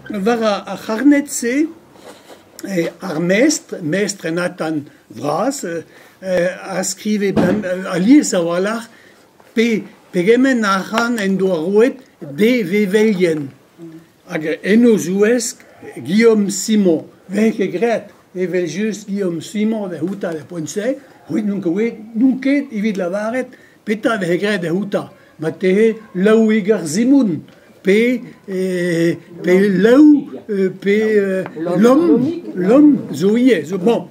War ar c'harned-se, ar mestr, mestr en atant vras, a skrive alies a-walc'h pe pegement arc'hant en doa roet d'e vevelien. Hag en o zouesk, Guillaume Simon. Vez ket graet evel-just Guillaume Simon da outañ da poent-se, c'hwi n'on ket evit lavaret petra vehe graet da outañ. Marteze Laouig ar Simon, pe pe Laou, pe Lom, Lom zo ivez, zo bon.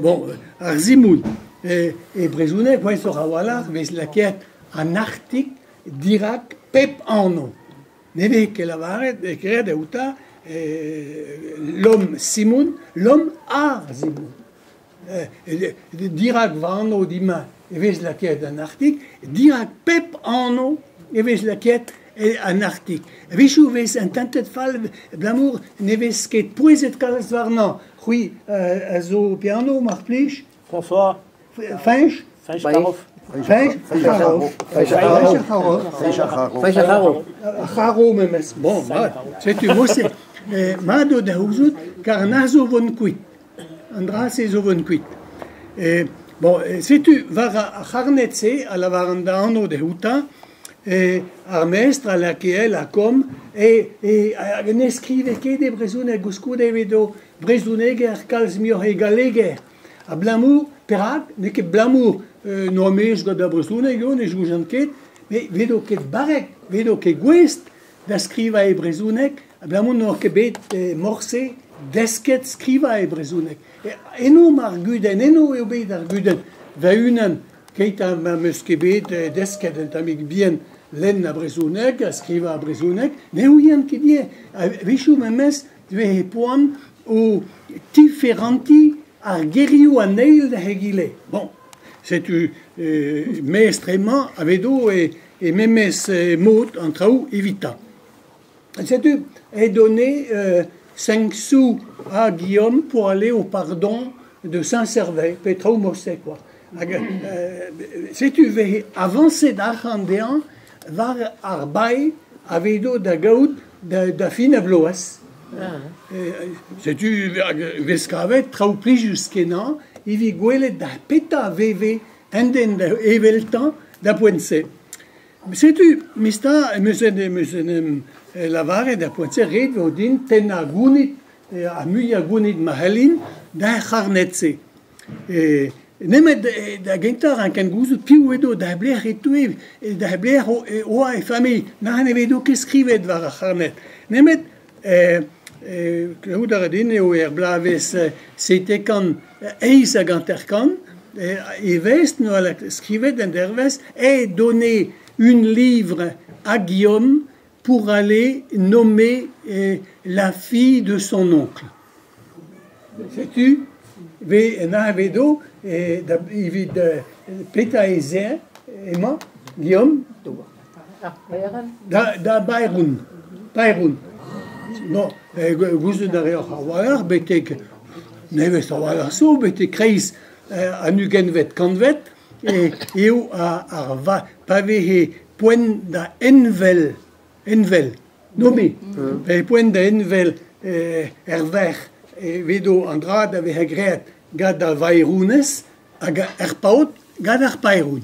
Bon, ar Simon. E brezhoneg, gwelloc'h a-walc'h, vez lakaet an artik dirak pep anv. Ne vez ket lavaret, graet outañ Lom Simon, Lom ar Simon. Dirak va anv din-me e vez lakaet an artik, dirak pep anv e vez lakaet an artik. A-wechoù e vez ententet fall abalamour ne vez ket pouezet kalz warnañ. C'hwi a zo piano, mar plij? François. Fañch? Fañch Karoff. Fañch Karoff. Fañch ar C'haro. Fañch ar C'haro. Ar C'haro memes. Bon, mat. Setu mosse. Mat eo da c'houzout, kar an arzoù vont kuit. An dra-se zo vont kuit. Bon, setu war ar c'harned-se a lavaran da anv dezhoutañ, ar mestr a lakae lakaomp e hag ne skrive ket e brezhoneg koulskoude evit o brezhoneger kalz muioc'h e galleger. Abalamour, perak? N'eo ket abalamour n'oa maez gant ar brezhoneg eo, ne soñjan ket, met vedo ket barrek, vedo ket gouest da skrivañ e brezhoneg, abalamour n'oa ket bet morse desket skrivañ e brezhoneg. Eno emañ ar gudenn, eno eo bet ar gudenn. Va-unan, keit ha ma 'm eus ket bet desket un tammig bihan lenn ar brezhoneg ha skrivañ ar brezhoneg, ne ouien ket ivez. A-wechoù memes e veze poan o tiferantiñ ar gerioù an eil d'egile. Bon, setu mestr emañ a vedo e memes mod an traoù evitañ. Setu e donné 5 sous à Guillaume pour aller au pardon de Saint-Servais, pe traoù mod-se quoi. Hag setu veze avañset arc'hant dezhañ war ar bae a vedo da gaout da fin a vloaz. Setu hag vez kavet traoù plijus-kenañ evit gwelet da petra veve un den eveltañ da poent-se. Setu, mista, em eus en em lavaret da poent-se ret vo din tennañ gounid ha muiañ gounid ma c'hellin d'ar c'harned-se. Nemet da gentañ rankan gouzout piv edo da belec'h e teue, da belec'h oa e familh. Neuze ne vedo ket skrivet war ar c'harned. Nemet klevout a ra din eo er bloavezh 750 e vez noa skrivet en dervezh e donné une livre à Guillaume pour aller nommer la fille de son oncle. Setu ve en avedo evit petra ez eo emañ Guillaume da baeron. Paeron. Non, gouzout a reoc'h a-walc'h betek nevez a-walc'h zo, betek kreiz an ugentvet kantved eo ar va pa veze poent da envel, envel, nommer, pa veze poent da envel er verc'h evedo an dra da vezañ graet gant ar vaeronez hag ar paotr gant ar paeron.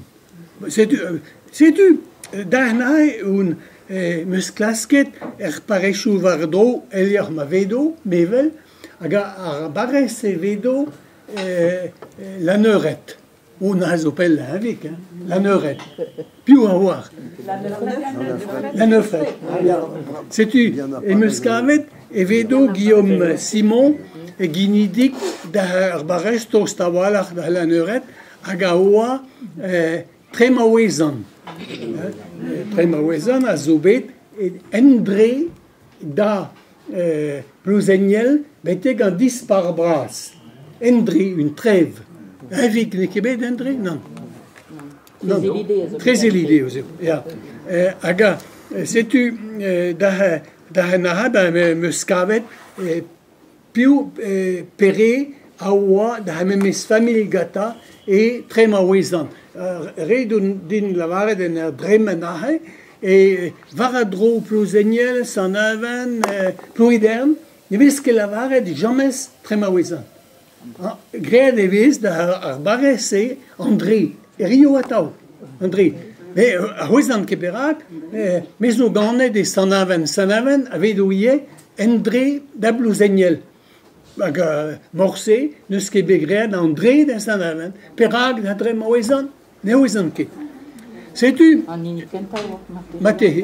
Setu darn on 'm eus klasket er parrezioù war-dro e-lec'h ma vedo, mevel, hag ar barrez e vedo Lanneured. Oh, neuze zo pell heñvik, hein, Lanneured. Piv a oar? Lanneufred. Setu em eus kavet e vedo Guillaume Simon e ginidig d'ar barrez tost a-walc'h da Lanneured hag a oa Tremaouezan. Tremaouezan a zo bet endre da Plouzeniel betek an Dispac'h bras. Endre, un trev. Heñvik n'eo ket bet endre? Nann. Trezelide eo, ya. Hag setu da da em eus kavet piv pere a oa da memes familh gantañ e Tremaouezan. Ret on din lavaret en ur dremen aze. E war a-dro Plouzeniel, Sant-Aven, Plouedern, ne vez ket lavaret james Tremaouezan. Graet e vez da ar barrez-se an Dre, hirio atav, an Dre. Me a c'hwezan ket perak, me zo ganet e Sant-Aven. Sant-Aven a vedo ivez en Dre da Blouzeniel. Hag morse n'eus ket bet graet an Dre da Sant-Aven. Perak da Dremaouezan? Ne ouezan ket. Setu... An hini kentañ oa marteze. Marteze,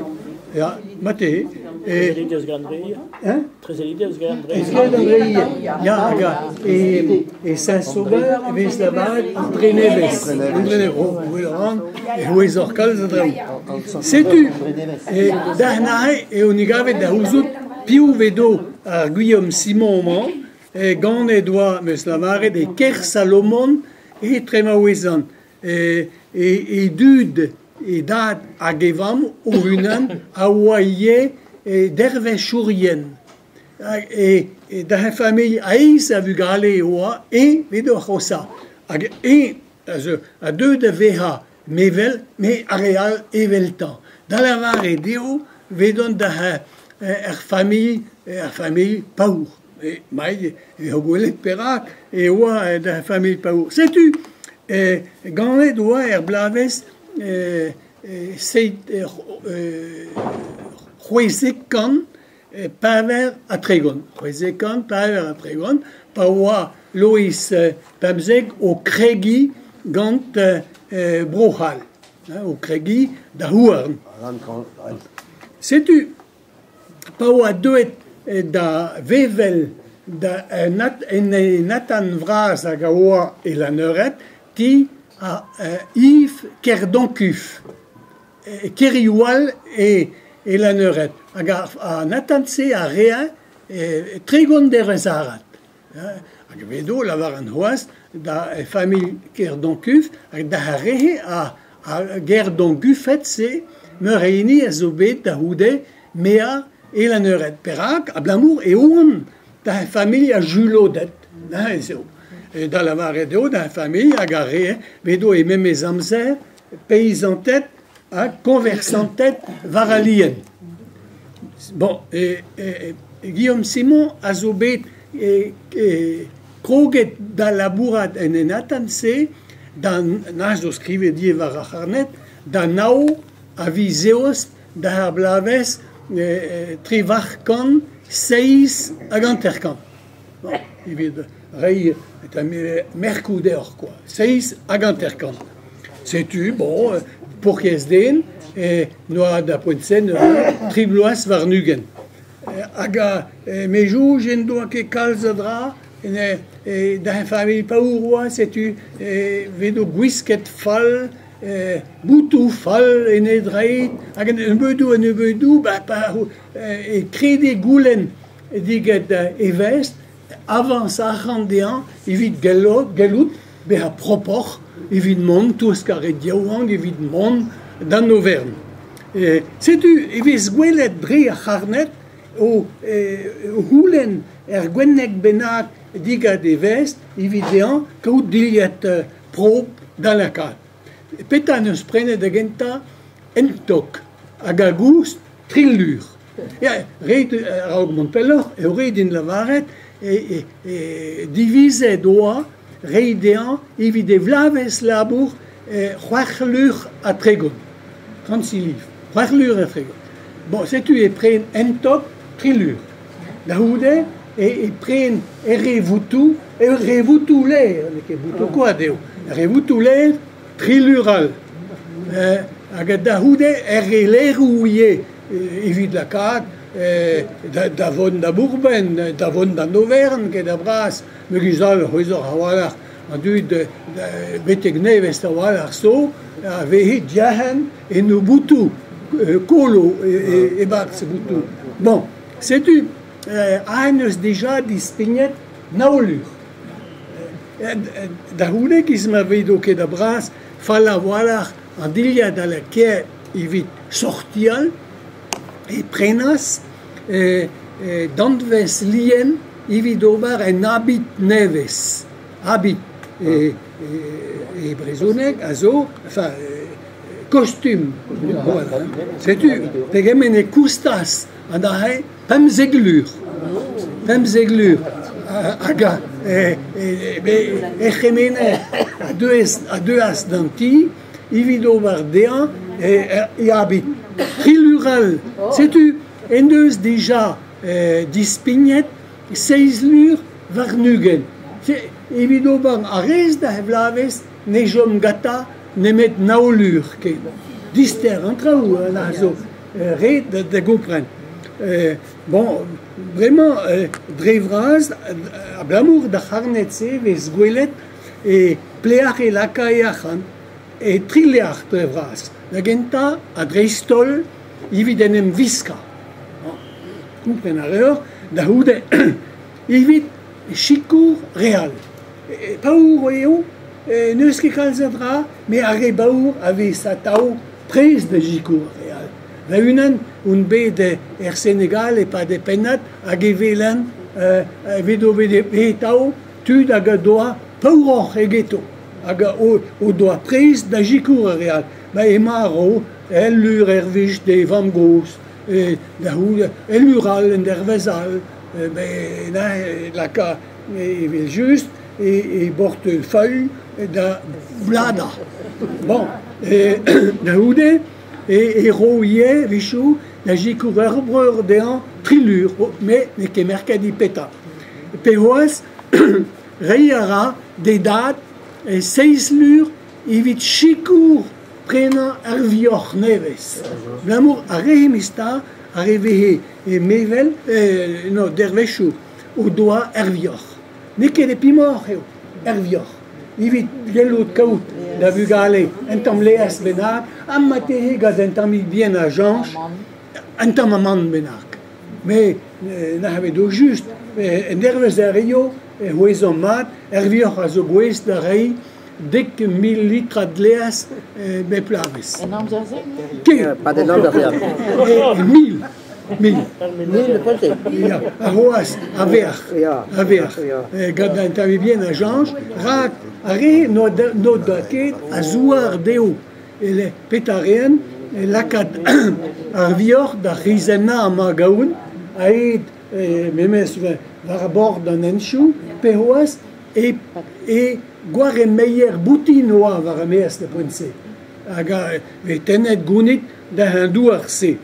ya, marteze. Trezelidi eus Grand Dre. Hein? Trezelidi eus Grand Dre. Eus Grand Dre ya, hag e, e Saint-Sauveur e vez lavaret an Dre Nevez. An Dre Nevez, oh, gwell a ran, e c'houezoc'h kalz a draoù. Setu, e, da neuze eo ni gavet da c'houzout piv vedo ar Guillaume Simon-mañ, e ganet oa, 'm eus lavaret, e Kersalomon e Tremaouezan. E, e, e dud, e dad hag e vamm o-unan a oa ivez e dervezhourien. Hag e, e da he familh eizh a vugale e oa e vedo ar c'hoshañ. Hag e a zo a deu da vezañ mevel, me ar re all eveltañ. Da lavaret eo vedont da er familh, er familh paour. E mailh eo gwelet perak e oa da familh paour. Setu e, ganet oa er bloavezh e, e, seit, e, 164. 164, pa oa Loeiz XV o kregiñ gant Bro-C'hall, o kregiñ da houarn. Setu pa oa deuet da vevel da en e Natan vras hag a oa e Lanneured, ti a Yves Kerdoncuf, Kerrioual e e Lanneured. Hag ar Natan-se a rea 30 dervezh arat. Hag vedo lavaran c'hoazh da familh Kerdoncuf hag da ar re a Gerdongufed-se meur a hini a zo bet da c'houde mea e Lanneured. Perak? Abalamour e oant da familh a Juloded. Ez eo. Da lavaret eo da familh hag ar re vedo e memes amzer peizanted ha koñversanted war al lien. Bon, e, e, Guillaume Simon a zo bet e, e, kroget da labourat en enatan-se da na zo skrivet ivez war ar c'harned, da nav a viz Eost da ar bloavezh 1857. Bon, evit reiñ merkoù deoc'h quoi, 57. Setu, bon, paourkaezh den, e n'oa da poent-se tri bloaz warn-ugent. Hag me soñj en doa ket kalz a dra, da familh paour oa, setu e vedo gwisket fall, boutoù fall en e dreid, hag un nebeudoù a nebeudoù, ba, pa e krede goulenn diget e vestr, avañs arc'hant dezhañ evit gellout bezañ propoc'h evit mont touesk ar re yaouank, evit mont d'an overn. Setu e vez gwelet dre ar c'harned o c'houlenn er gwenneg bennak digat e vestr evit dezhañ kaout dilhad prop da lakaat. Petra n'eus prenet da gentañ? Un tok hag a goust tri lur. Ya, ret, a-raok mont pelloc'h, eo ret din lavaret e, e, divizet oa reiñ dezhañ evit e vloavezh labour 6 lur ha 30. 36 livr. 6 lur ha 30. Bon, setu e pren un tok tri lur. Da c'houde e, e pren e re voutoù, e re voutoù lêr, n'eo ket boutoù koad eo, re voutoù lêr, tri lur all. Hag da c'houde er re lêroù ivez evit lakaat da, da vont da Bourben, da vont d'an Overn, ket a bras, megiz all c'hwezoc'h a-walc'h an dud betek nevez a-walc'h so, a veze diarc'hen en o boutoù, kolo e-barzh boutoù. Bon, setu, aen eus dija dispignet nav lur. Da c'houde, giz ma vedo ket a bras, fall a-walc'h an dilhad a lakae evit sortial, e prenas danvez lien evit ober un abid nevez. Abid e, e, e brezhoneg a zo, enfin, Kostum. Setu pegement e koustas an dra-se 15 lur. 15 lur. Hag e c'hemener a deuas d'an ti evit ober dezhañ e abid. Tri lur all. Setu en deus dija dispignet 7 lur warn-ugent. Evit ober ar rez da vloavezh ne chom gantañ nemet nav lur ken. Dister an traoù a zo ret da gompren. Bon, bremañ dre vras, abalamour d'ar c'harned-se vez gwelet e pelec'h e laka e arc'hant, e tri lec'h dre vras. Da gentañ ha dreist-holl evit en em wiskañ. Kompren a reoc'h, da c'houde evit sikour re all. Paour eo, n'eus ket kalz a dra, met ar re baour a vez atav prest da sikour ar re all. Va-unan on bet er Senegal e-pad e pennad hag e welen evit o bet atav tud hag a doa paouroc'h egeto hag o doa prest da sikour ar re all. Ba emañ a ro el lur er wech d'e vamm-gozh, da c'houde el lur all en dervezh all, laka evel-just e bortefeuilh da bladañ. Bon, da c'houde e ro ivez a-wechoù da sikour ur breur dezhañ tri lur, met n'eo ket merket e petra. Pe c'hoazh reiñ a ra d'e dad 7 lur evit sikour prenañ ar vioc'h nevez. Abalamour ar re emestañ, ar re vehe e mevel, no, dervezhioù o doa er vioc'h. N'eo ket e pimoc'h eo, er vioc'h. Evit gellout kaout da vugale un tamm laezh bennak, ha marteze gant un tammig bien a jañch, un tamm amann bennak. Met n'arrivet eo just, en dervezh a rio, e c'hwezomp mat, er vioc'h a zo gouest da reiñ 10,000 litrad laezh bep bloavezh. En amzer-se? Ket. Pas en amzer-se. 1000. 1000. 1000 peut-être. Ya, ar c'hoazh, a-vec'h. A-vec'h. Gant an tamm bien a jañch, rak ar re n'o doa ket a zouar dezho. Petra reent lakaat ar vioc'h da c'hrizennañ amañ gaon, aet memes war bord an henchoù, pe c'hoazh e gwaremmeier boutin oa war ar maez da poent-se. Hag a vez tennet gounid da an douar-se.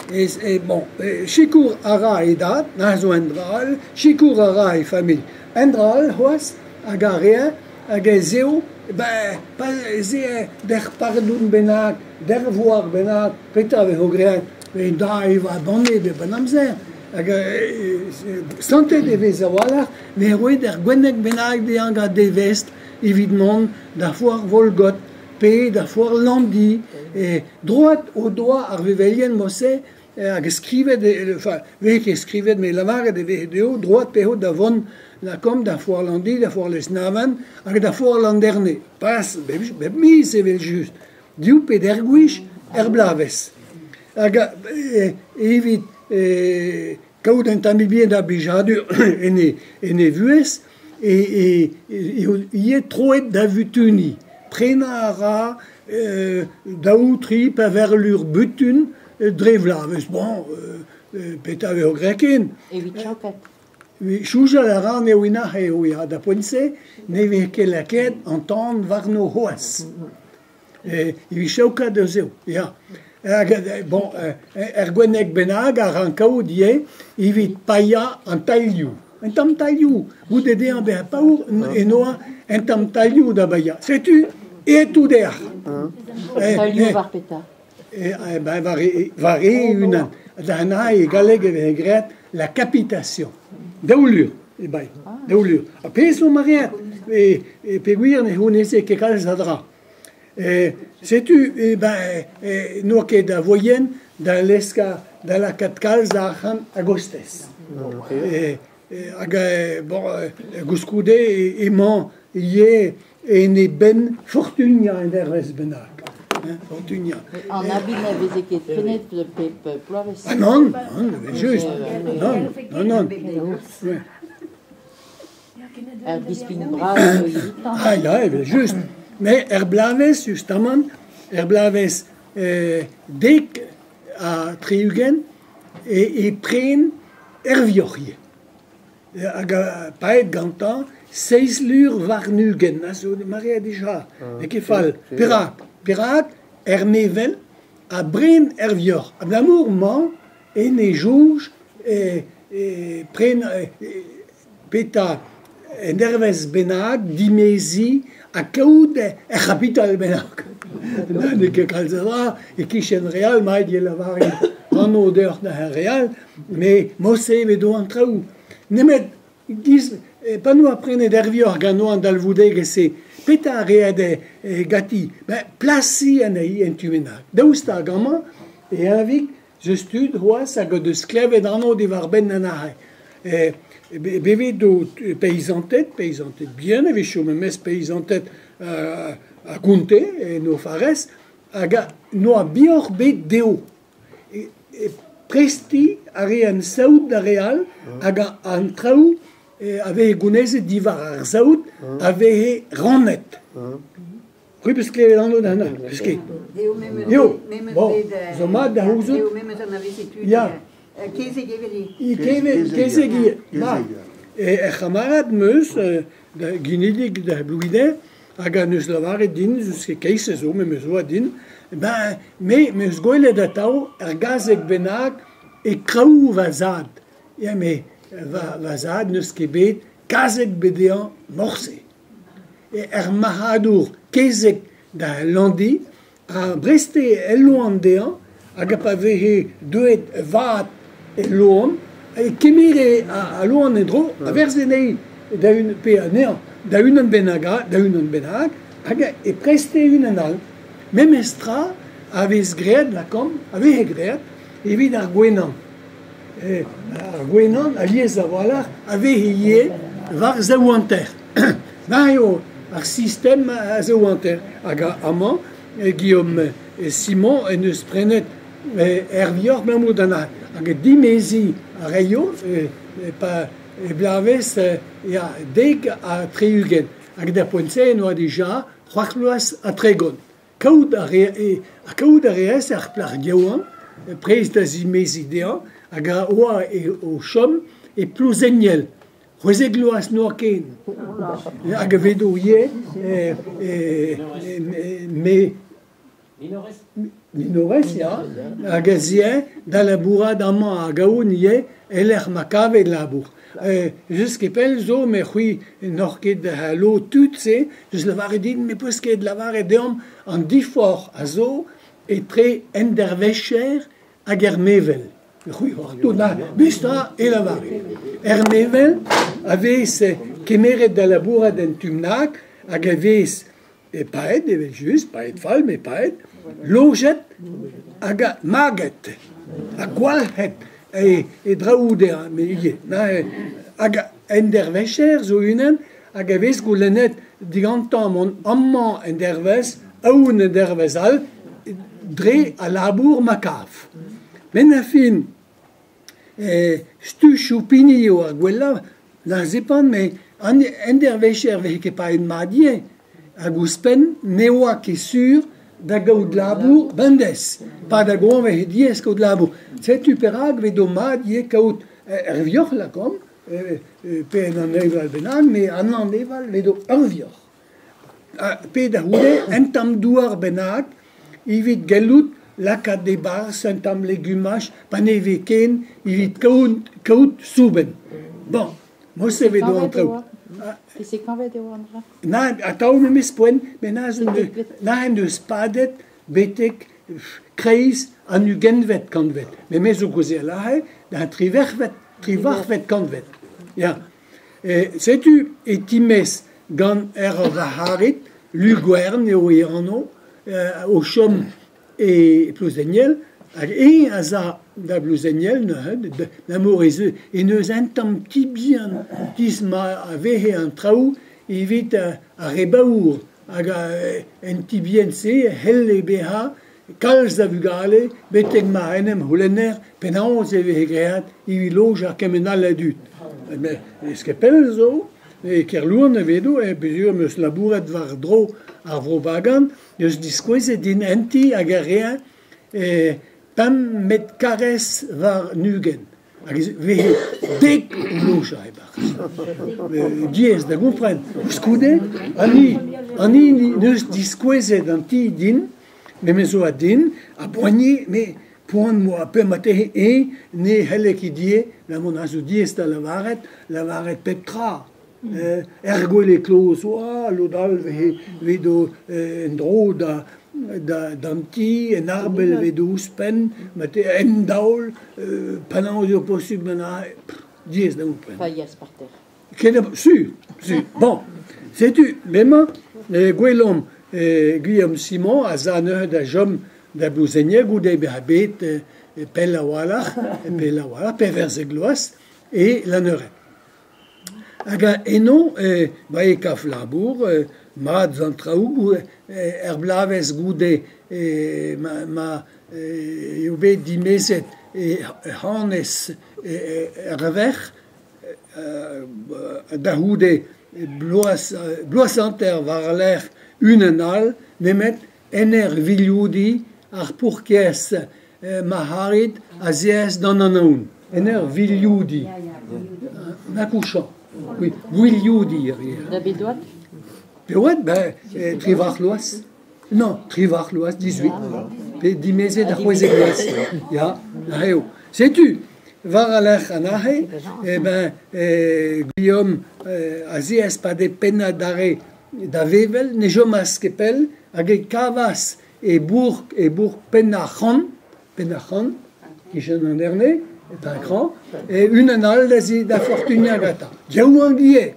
E, bon, sikour a ra e dad, na zo un dra all, sikour a ra e familh. Un dra all c'hoazh, hag a rea, hag ez eo, ben, pa ez eo d'er pardon bennak, d'er voar bennak, petra vezo graet, da evañ banne bep an amzer. Hag santet e vez a-walc'h ne roet ur gwenneg bennak dezhañ gant e vestr evit mont da foar Volgot pe da foar Landi. E droad o doa ar vevelien mod-se hag skrivet, enfin, vez ket skrivet, met lavaret e veze dezho droad dezho da vont lakaomp da foar Landi, da foar Lesneven hag da foar Landerne. Pas bep miz evel-just. Div pe deir gwech er bloavezh. Hag evit kaout un tamm bien da blijadur en e vuhez, eo ivez troet da vutuniñ. Prenañ a ra daou, tri, pevar lur butun dre vloavezh. Bon, petra vezo graet ken? Evit chaokat. Soñjal a ra n'eo inac'h eo ya, da poent-se ne vez ket lakaet an tan warno c'hoazh. Evit chaokat eus eo, ya. Hag, bon, er gwenneg bennak a rank kaout ivez evit paeañ an tailhoù. Un tamm tailhoù, goude dezhañ bezañ paour, en oa un tamm tailhoù da baeañ. Setu aet out dec'h. Tailhoù war petra? Ben, war e unan. Da e galleg e veze graet la capitation. Daou lur, e bae, daou lur. Ha pezh zo maread, e peogwir ne c'houneze ket kalz a dra. Setu, ben, n'oa ket a voien da leskañ, da lakaat kalz a arc'hant a-gostez. Hag bon, koulskoude emañ ivez en e benn fortuniañ en dervezh bennak. Fortuniañ. An abid na veze ket prenet pep bloavezh. Ah non, non, evel-just. Non, non, non. Ouais. Er dispign bras zo evitañ. Ah ya, evel-just. Met er bloavezh, justamant, er bloavezh 70 e pren er vioc'h ivez. Hag paeet gantañ 27 lur, a zo maread dija, n'eo ket fall. Perak? Perak er mevel a bren er vioc'h. Abalamour mañ en e soñj e pren petra un dervezh bennak dimeziñ ha kaout ur c'hapital bennak. N'eo ket kalz a dra, e-kichen re all, mat eo lavaret anv deoc'h da re all, met mod-se e vedo an traoù. Nemet giz pa 'noa prenet er vioc'h gant an dalvoudegezh-se, petra a reet ganti? Ben, plasiñ anezhi en tu bennak. Daoust hag amañ e eñvig 'z eus tud c'hoazh hag o deus klevet anv diwar-benn an arc'he. Bevet o peizanted, peizanted bihan a-wechoù memes peizanted a gonte en o farrez, hag n'oa bioc'h bet dezho. Prestiñ a reent saout d'ar re all hag an traoù a veze gounezet diwar ar saout a veze rannet. C'hwi 'peus klevet anv da hemañ? Peus ket? Eo, bon, zo mat da c'houzout. Eo memes anavezet tud. Ya. Kezeg evel eo. Kezeg ivez. Mat. Er c'hamarad 'm eus, ginidik da Blouider, hag a neus lavaret din, eus ket keizh zo, memes oa din, ben, me 'm eus gwelet atav ur gazeg bennak e kraou va zad. Ya, me va zad n'eus ket bet kazeg bet dezhañ morse. Er marc'hadour kezeg da Landi a breste el loan dezhañ hag a pa veze deuet vat el loan e kemere al loan en-dro a verzhe anezhi da un pe anezhañ da unan bennak da unan bennak hag e preste unan all. Memes tra a vez graet lakaomp a veze graet evit ar gwenan. Ar gwenan alies a-walc'h a veze ivez war zaou hanter. Ma eo ar sistem a zaou hanter. Hag amañ Guillaume Simon en deus prenet er vioc'h abalamour d'an hag dimeziñ a reio pa e bloavezh ya 70. Hag d'ar poent-se en oa dija 38. Kaout a reas ar plac'h yaouank prest da zimeziñ dezhañ hag a oa o chom e Plouzeniel. 16 vloaz n'oa ken. Hag a vedo ivez me minorez, ya, hag a zia da labourat amañ hag ahont ivez e-lec'h ma kavet labour. Just ket pell zo, met c'hwi n'oc'h ket lo tud-se, deus lavaret din, me peus ket lavaret deomp an diforc'h a zo etre endervezher hag er mevel. C'hwi oc'h tout na besta e lavaret. Er mevel a vez kemeret da labourat en tumnak hag a vez paet, evel just, paet fall, met paet, lojet hag maget, ha gwalc'het e draoù dezhañ, met ivez. Hag endervezher zo unan hag a vez goulennet digantañ mont amañ endervezh, aon endervezh all, dre al labour ma kav. Benn ar fin, stuchoù pini eo ar gwellañ, na zepant, met an endervezher veze ket paeet mat ivez. Hag ouzhpenn ne oa ket sur da gaout labour bemdez. Pa da goañv veze diaes kaout labour. Setu perak vedo mat ivez kaout ur vioc'h lakaomp, pe en aneval bennak, met an aneval vedo ur vioc'h. Pe da c'houde un tamm douar bennak evit gellout lakaat e-barzh un tamm legumaj pa ne vez ken evit kaout soubenn. Bon, mod-se vedo an traoù. E kavet eo an dra? Na, atav memes poent, met na en deus padet betek kreiz an 20vet kantved. Met me zo kaozeal aze d'an 18vet kantved. Ya. Setu e timez gant er Vaharit, Luguern eo e anv, o chom e Plouzeniel, hag eñ a za da Blouzeniel neuze, d'amour ez e neus un tamm ti bihan giz ma a veze an traoù evit ar re baour hag en ti bihan-se c'helle bezañ kalz a vugale betek ma en em c'houlenner penaos e veze graet evit lojañ kement all a dud. Met n'eus ket pell zo, E Kerlouan evedo, e bezur meus labouret war dro ar vro bagan, eus diskouezet din enti hag ar rea pemp met karez war nugen. Hag vehe dek loja e-barzh. Diaes da gompren. Koulskoude, an hini neus diskouezet an ti din, me me zo a din, a poanie, me poan moa pe matehe e, ne c'helle ket die, la mon a zo diaes da lavaret, lavaret pep tra. Er gwele kloz, oa, lod all vehe vedo en dro da d'an ti, en arbel vedo ouzhpenn, mate en daol, penaos eo posubl na diaes da gompren. Pailhas par terre. Ken sur, sur. Bon, setu, bremañ, gwelomp Guillaume Simon a za neuze da chom da Blouzenier goude bezañ bet pell a-walc'h, pell a-walc'h, pevarzek vloaz, e Lanneured. Hag eno, ba e kaf labour, mat an traoù, er bloavezh goude ma eo bet dimezet e hanez er verc'h, da c'houde bloaz hanter war-lerc'h unan all, nemet en ur vilioudi ar pourkez Marc'harid a zeas d'an Anaon. En ur vilioudi. Un accouchant. Oui, gwilioudi a reer. Da bet oad? Pe oad, ben, trivac'h loaz. Non, trivac'h loaz, 18. Pe dimezet ar c'hwezek vloaz. Ya, eo. Setu, war al lec'h an aze, eh ben, Guillaume a zeas pa de pennad arre da vevel, ne chomas ket pell, hag e kavas e bourg Penn-ar-C'hrann, kichen an Erne, Pincran, e unan all da zi da Fortunia gata. Diaouank ivez,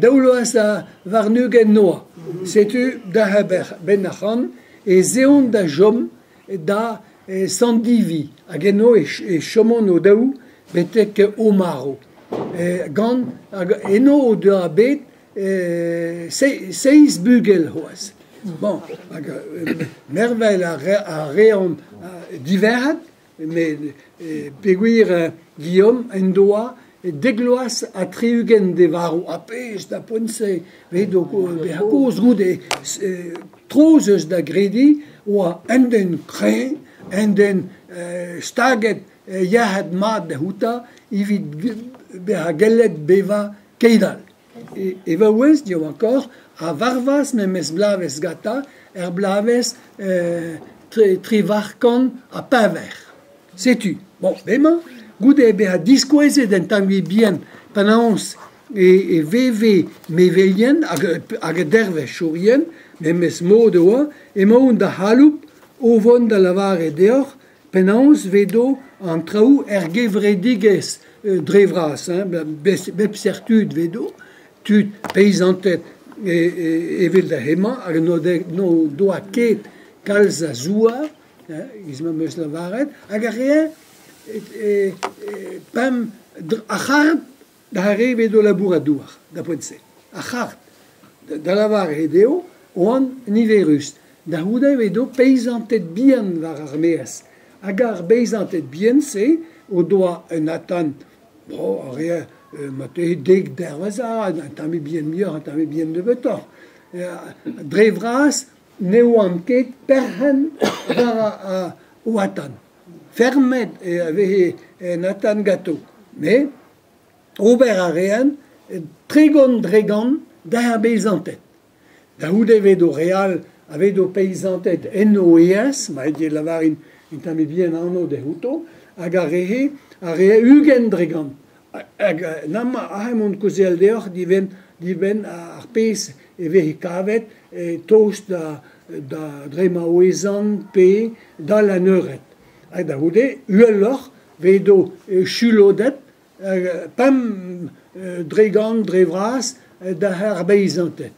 daou loaz a warn-ugent noa. Setu da Benn-ar-C'hrann e zeont da chom da Sant-Divi, hag eno e chomont o daou betek o marv. Gant hag eno o doa bet seizh bugel c'hoazh. Bon, hag mervel a reont diverret, met peogwir Guillaume en doa dek vloaz ha 60 d'e varv. Ha pezh da poent-se vedo bezañ kozh goude troz eus da grediñ oa un den kreñv, un den staget yac'hed mat da c'houta evit bezañ gellet bevañ keit-all. E vaouez, div-ankor, a varvas memes bloavezh ganta er bloavezh 424. Setu, bon, bremañ, goude bezañ diskouezet un tammig bihan penaos e veve mevelien hag dervezhourien, memes mod e oa, emaon da c'haloup o vont da lavaret deoc'h penaos vedo an traoù er gevredigezh dre vras, hein, bep seurt tud vedo, tud peizanted evel da hemañ hag n'o doa ket kalz a zouar, giz ma 'm eus lavaret, hag ar re pemp ar c'hard da re vedo labourat douar, da poent-se. Ar c'hard, da lavaret eo, oant niverus. Da c'houde vedo peizanted bihan war ar maez. Hag ar beizanted bihan-se o doa un atant, bon, ar re marteze dek dervezh un tammig bihan muioc'h, un tammig bihan nebeutoc'h. Dre vras ne oant ket perc'henn war o atant. Fermet e veze un atant ganto. Met ober a reent 30% d'ar beizanted. Da c'houde vedo re all a vedo peizanted en o aes, ma eo lavarin un tammig bihan anv dezhouto, hag a rehe a rea 20%. Hag namañ aze mont kaozeal deoc'h dibenn ar pezh e veze kavet tost da dre ma ouezan pe da Lanneured. Hag da c'houde, uheloc'h vedo chulodet 5% dre vras da ar beizanted.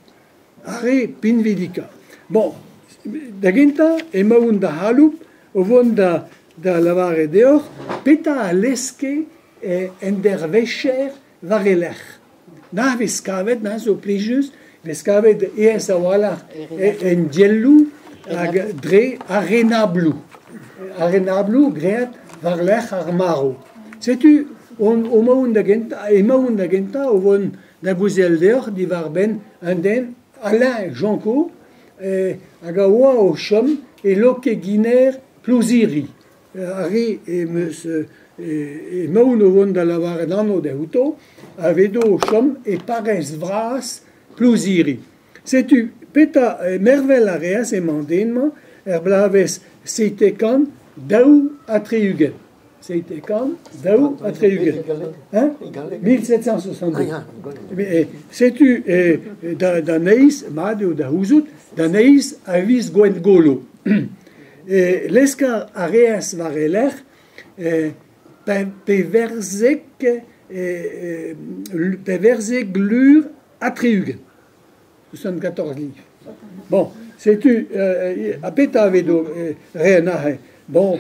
Ar re pinvidikañ. Bon, da gentañ emaon da c'haloup o vont da lavaret deoc'h petra a leske en dervezher war e lerc'h. Na vez kavet, na zo plijus, vez kavet aes a-walc'h en dielloù hag dre ar renabloù. Ar renabloù graet war-lerc'h ar marv. Setu emaon da gentañ o vont da gouzel deoc'h diwar-benn an den Alain Jancourt hag a oa o chom e Lokeginer Plouziri. Ar re em eus emaon o vont da lavaret anv da outo a vedo o chom e parrez vras Plouziri. Setu petra mervel a reas emañ den-mañ er bloavezh 772. 772. Hein? 1762. Setu da eizh, mat eo da c'houzout, d'an eizh a viz Gwengolo. Leskañ a reas war e lerc'h 74 lur ha 60. 74 livres. Bon, setu ha petra a vedo re an aze? Bon,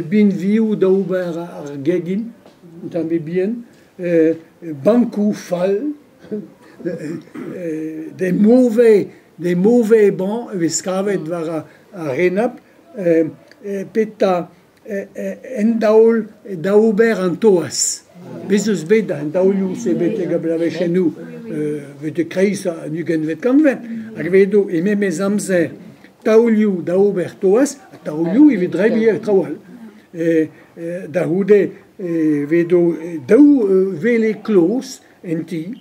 binvioù da ober ar gegin, un tamm bihan, bankoù fall, des mauvais bancs e vez kavet war ar renabl, petra en daol da ober an toaz. Bez eus bet an daolioù-se betek ar bloavezhioù betek kreiz an ugentvet kantved. Hag vedo e memes amzer taolioù da ober toaz, ha taolioù evit drebiñ traoù all. Da c'houde vedo daou wele kloz en ti,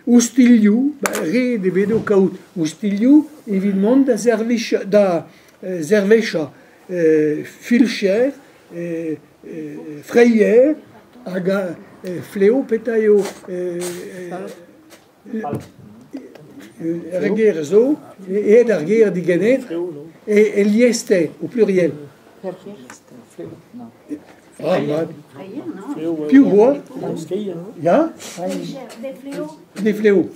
oustilhoù, ba, ret e vedo kaout oustilhoù evit mont da servij da servijañ filcher, freier, hag a fleo petra eo ar ger zo, aet ar ger diganet, e liester, au pluriel. Ah, mat. Piv oa? Ya? Des fléaux.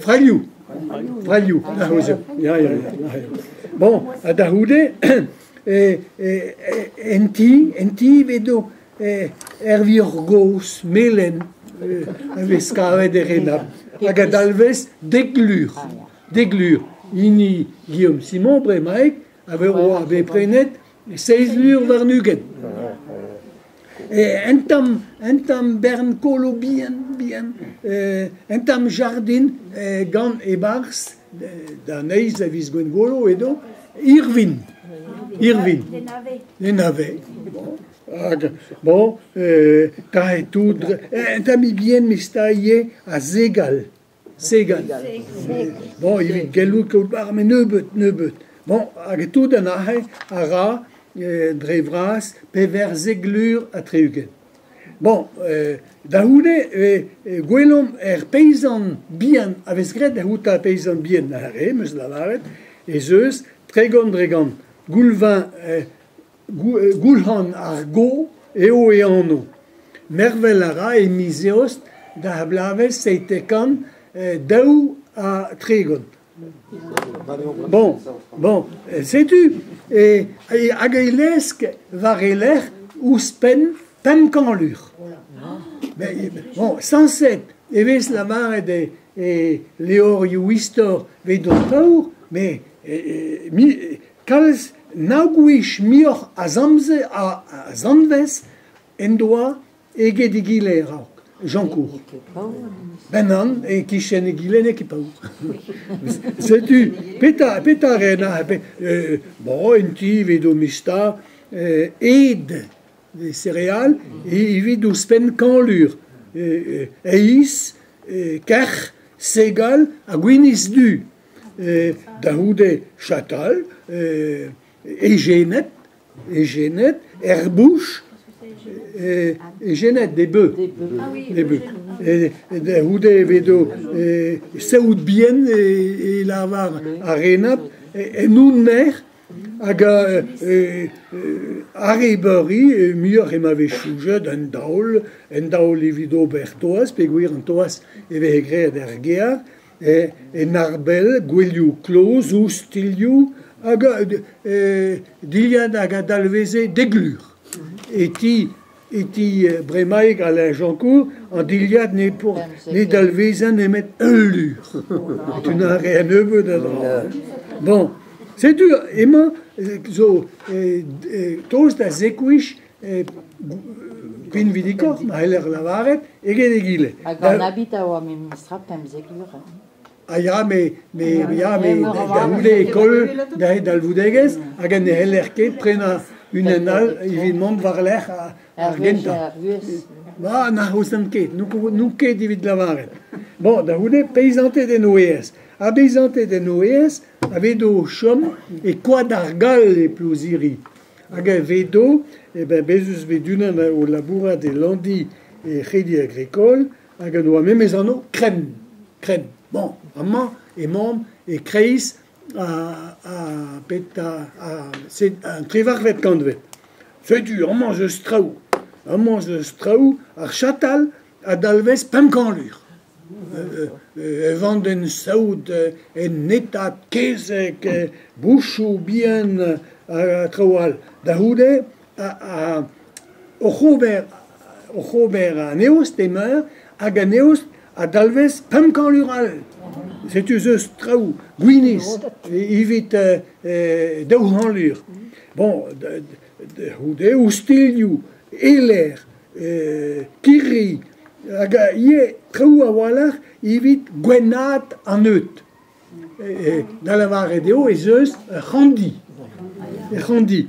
Frailhoù. Frailhoù. Ah, ya, ya, ya. Bon, ha da c'houde, en ti vedo er vioc'h gozh, melen, a vez kavet e renabl. Hag a dalvez 10 lur. 10 lur. Hini Guillaume Simon bremaik a vez oa bet prenet 27. E un tamm bern kolo bihan, bihan, un tamm jardin gant e-barzh, d'an eizh a viz Gwengolo edo, irvin. Irvin. Les navets. Bon. Hag, bon, ta e tout, un tamm bihan mista ivez a segal. Segal. Bon, evit gellout kaout bar, met nebeut, nebeut. Bon, hag tout an aze a ra dre vras 74 lur. Bon, da c'houde, gwelomp er peizant bihan, a vez graet da c'houta peizant bihan ar re, meus lavaret, ez eus 30%. Goulvan, Goulc'han ar Go eo e anv. Mervel a ra e miz Eost da bloavezh 732. Bon, setu, hag e lesk war e lerc'h ouzhpenn 500 lur. Bon, sañset e vez lavaret e levrioù istor 'vedon paour, met mi, kalz nav gwech muioc'h a zamze a zanvez en doa eget egile a-raok. Jancourt. Ben nann, e kichen egile n'eo ket paour. Setu, petra ren pe, bon, en ti vedo mista ed des céréales evit ouzhpenn 100 lur. Heiz, kerc'h, segal ha gwinizh du. Da c'houde chatal, ejened, herbouch, ejened des bœufs. Des bœufs. E, da c'houde vedo saout bihan e lavar ar renabl, en ounner hag a arrebeuri, muioc'h ema vez choujet un daol evit ober toaz, peogwir an toaz e veze graet er gear, en arbel, gwelioù kloz, oustilhoù, hag dilhad hag a dalveze 10 lur. E ti bremaik Alain Jancourt, an dilhad ne, pour, ne dalveze nemet 1 lur. Tu n'as rien nebeut da dra. Bon, setu emañ zo tost da zek gwech. Pinvidikoc'h, ma c'heller lavaret, eget egile. Hag an abid a oa memestra 15 lur. Ah ya, me, ya, me, da c'houde e koll da dalvoudegezh, hag ne c'heller ket prenañ unan all evit mont war-lerc'h ar gentañ. Ba, na c'houzan ket, n'on ket evit lavaret. Bon, da c'houde, peizanted en o aez. Ar beizanted en o aez a vedo o chom e Koad ar Gall e Plouziri. Hag a vedo, eh ben, bez eus bet unan o labourat e Landi e C'hredi Agricole, hag en oa memes anv Krenn. Krenn. Bon, amañ emaomp e-kreiz a peta an trevarvet kantved. Setu, amañ ez eus traoù. Amañ ez eus traoù, ar chatal a dalvez 500 lur. E vandenn saout, en netad, kezeg, bouchoù bihan ha traoù all. Da c'houde, oc'h ober an eost emeur hag an eost a dalvez 500 lur all. Setu ez eus traoù gwinizh evit 200 lur. Bon, da c'houde oustilhoù, eler, kirri, hag ivez traoù a-walc'h evit gwennaat an neud. Da lavaret eo ez eus ur c'handi. Ur c'handi.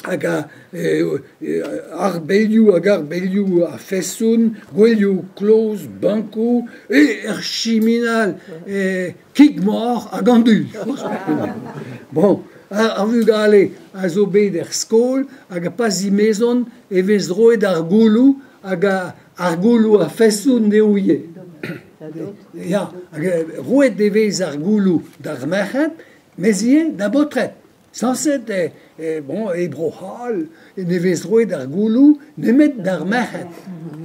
Hag ar belioù hag ar belioù a-feson, gouelioù kloz, bankoù, er chiminal, kig-moc'h hag an du. Bon, ar vugale a zo bet er skol hag pa zimezont e vez roet ar gouloù hag ar gouloù a-feson eo ivez. Ya, hag roet e vez ar gouloù d'ar merc'hed, mes ivez da baotred. Sañset bon, e Bro-C'hall ne vez roet ar gouloù nemet d'ar merc'hed.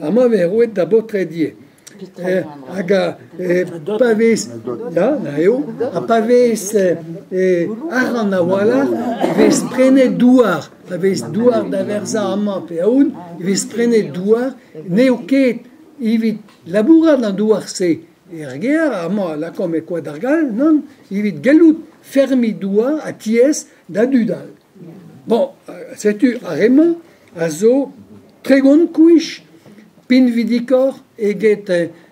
Amañ e vez roet da baotred ivez. Hag pa vez ya, na eo, ha pa vez arc'hant a-walc'h e vez prenet douar. Pa vez douar da verzañ amañ pe ahont, e vez prenet douar. N'eo ket evit labourat an douar-se er gêr, amañ lakaomp e Koad ar Gall, nann, evit gellout fermiñ douar ha tiez da dud all. Bon, setu ar re-mañ a zo 30 kouich pinvidikoc'h eget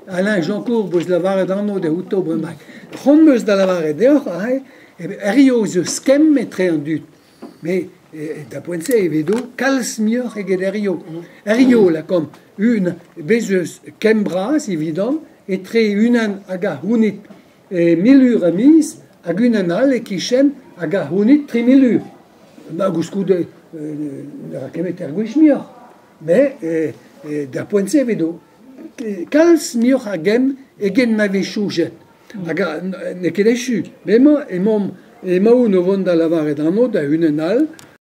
Alain Jancourt 'peus lavaret anv dezho bremañ. C'hoant 'm eus da lavaret deoc'h aze, errio zo skemm etre an dud. Met da poent-se e vedo kalz muioc'h eget errio. Errio, lakaomp, un bez eus kemm bras evidon etre unan hag a c'hounit 1000 lur a miz hag unan all e-kichen hag a c'hounit 3000 lur. Ma gouskoude ne ra ket met er gwech muioc'h. Met d'ar poent-se e vedo kalz muioc'h a gemm eget ma vez soñjet. Hag n'eo ket echu. Bremañ emaon o vont da lavaret anv da unan all.